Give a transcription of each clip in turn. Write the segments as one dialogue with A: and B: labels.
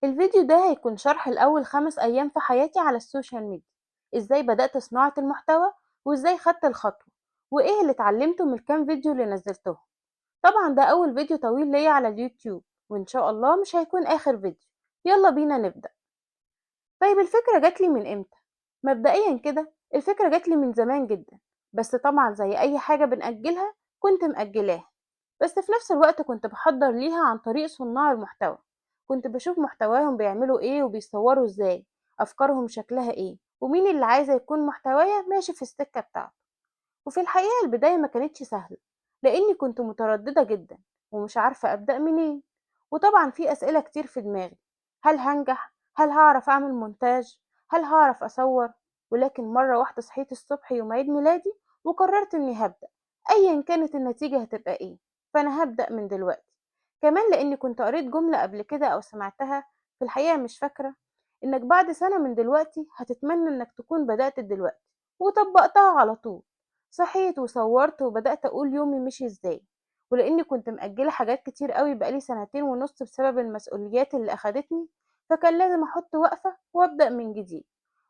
A: الفيديو ده هيكون شرح لأول 5 أيام في حياتي على ال social media، إزاي بدأت صناعة المحتوى وإزاي خدت الخطوة وإيه اللي اتعلمته من الكام فيديو اللي نزلتهم. طبعا ده أول فيديو طويل ليا على اليوتيوب، وإن شاء الله مش هيكون آخر فيديو. يلا بينا نبدأ. طيب الفكرة جاتلي من إمتى؟ مبدئيا كده الفكرة جاتلي من زمان جدا، بس طبعا زي أي حاجة بنأجلها كنت مأجلاها، بس في نفس الوقت كنت بحضر ليها عن طريق صناع المحتوى. كنت بشوف محتواهم بيعملوا ايه وبيصوروا ازاي، افكارهم شكلها ايه، ومين اللي عايزة يكون محتوايا ماشي في السكة بتاعته. وفي الحقيقة البداية ما كانتش سهلة، لاني كنت مترددة جدا ومش عارفة ابدأ منين، وطبعا في اسئلة كتير في دماغي: هل هنجح؟ هل هعرف اعمل مونتاج؟ هل هعرف اصور؟ ولكن مرة واحدة صحيت الصبح يوم عيد ميلادي وقررت اني هبدأ، ايا كانت النتيجة هتبقى ايه، فانا هبدأ من دلوقتي. كمان لاني كنت قريت جملة قبل كده او سمعتها، في الحقيقة مش فاكرة، انك بعد سنة من دلوقتي هتتمنى انك تكون بدأت دلوقتي، وطبقتها على طول. صحيت وصورت وبدأت اقول يومي مشي ازاي، ولاني كنت مأجلة حاجات كتير قوي بقالي 2.5 سنين بسبب المسؤوليات اللي اخدتني، فكان لازم احط وقفة وابدأ من جديد.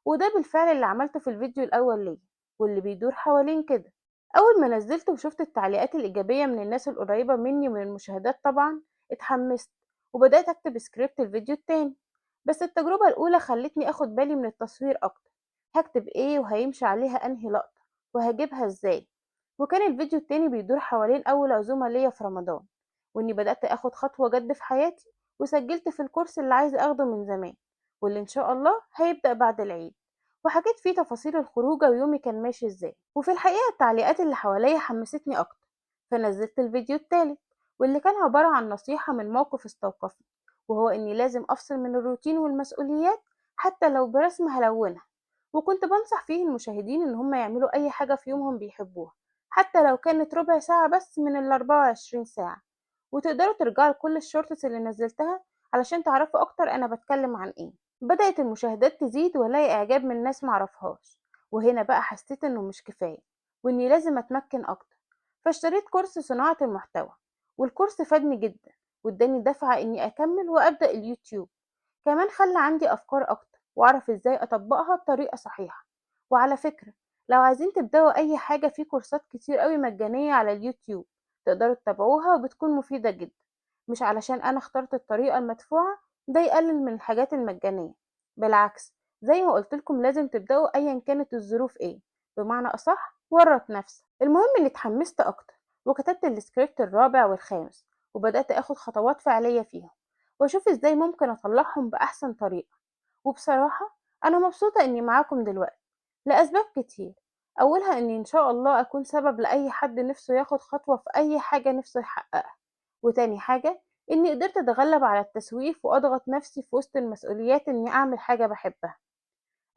A: وده بالفعل اللي عملته في الفيديو الاول ليا واللي بيدور حوالين كده. اول ما نزلت وشفت التعليقات الايجابيه من الناس القريبه مني ومن المشاهدات طبعا اتحمست وبدات اكتب سكريبت الفيديو التاني. بس التجربه الاولى خلتني اخد بالي من التصوير اكتر، هكتب ايه وهيمشي عليها انهي لقطه وهجيبها ازاي. وكان الفيديو التاني بيدور حوالين اول عزومه ليا في رمضان، واني بدات اخد خطوه جد في حياتي وسجلت في الكورس اللي عايزه اخده من زمان واللي ان شاء الله هيبدا بعد العيد، وحكيت فيه تفاصيل الخروجة ويومي كان ماشي ازاي. وفي الحقيقة التعليقات اللي حواليا حمستني اكتر، فنزلت الفيديو الثالث واللي كان عبارة عن نصيحة من موقف استوقفني، وهو اني لازم افصل من الروتين والمسؤوليات حتى لو برسمة هلونها. وكنت بنصح فيه المشاهدين ان هم يعملوا اي حاجة في يومهم بيحبوها حتى لو كانت ربع ساعة بس من 24 ساعة. وتقدروا ترجعوا لكل ال shorts اللي نزلتها علشان تعرفوا اكتر انا بتكلم عن ايه. بدأت المشاهدات تزيد والاقي اعجاب من ناس معرفهاش، وهنا بقى حسيت انه مش كفاية واني لازم اتمكن اكتر، فاشتريت كورس صناعة المحتوى، والكورس فادني جدا واداني دفعة اني اكمل وابدأ اليوتيوب. كمان خلى عندي افكار اكتر واعرف ازاي اطبقها بطريقة صحيحة. وعلى فكرة لو عايزين تبدأوا اي حاجة في كورسات كتير قوي مجانية على اليوتيوب تقدروا تتابعوها وبتكون مفيدة جدا. مش علشان انا اخترت الطريقة المدفوعة ده يقلل من الحاجات المجانية، بالعكس زي ما قلتلكم لازم تبدأوا ايا كانت الظروف ايه، بمعنى اصح ورط نفسك. المهم اني اتحمست اكتر وكتبت السكريبت الرابع والخامس وبدأت اخد خطوات فعلية فيهم واشوف ازاي ممكن اطلعهم باحسن طريقة. وبصراحة انا مبسوطة اني معاكم دلوقتي لاسباب كتير، اولها اني ان شاء الله اكون سبب لاي حد نفسه ياخد خطوة في اي حاجة نفسه يحققها، وتاني حاجة اني قدرت اتغلب على التسويف واضغط نفسي في وسط المسؤوليات اني اعمل حاجة بحبها.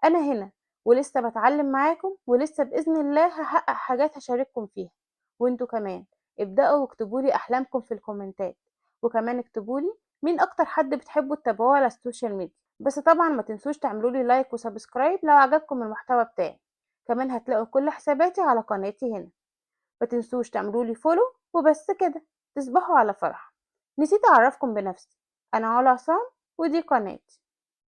A: انا هنا ولسه بتعلم معاكم ولسه باذن الله هحقق حاجات هشارككم فيها، وانتوا كمان ابدأوا واكتبولي احلامكم في الكومنتات، وكمان اكتبولي مين اكتر حد بتحبوا تتابعوه على ال social media. بس طبعا ما تنسوش تعملولي like و subscribe لو عجبكم المحتوى بتاعي. كمان هتلاقوا كل حساباتي على قناتي هنا، ما تنسوش تعملولي follow. وبس كده، تصبحوا على فرح. نسيت اعرفكم بنفسي، انا علا عصام ودي قناتي.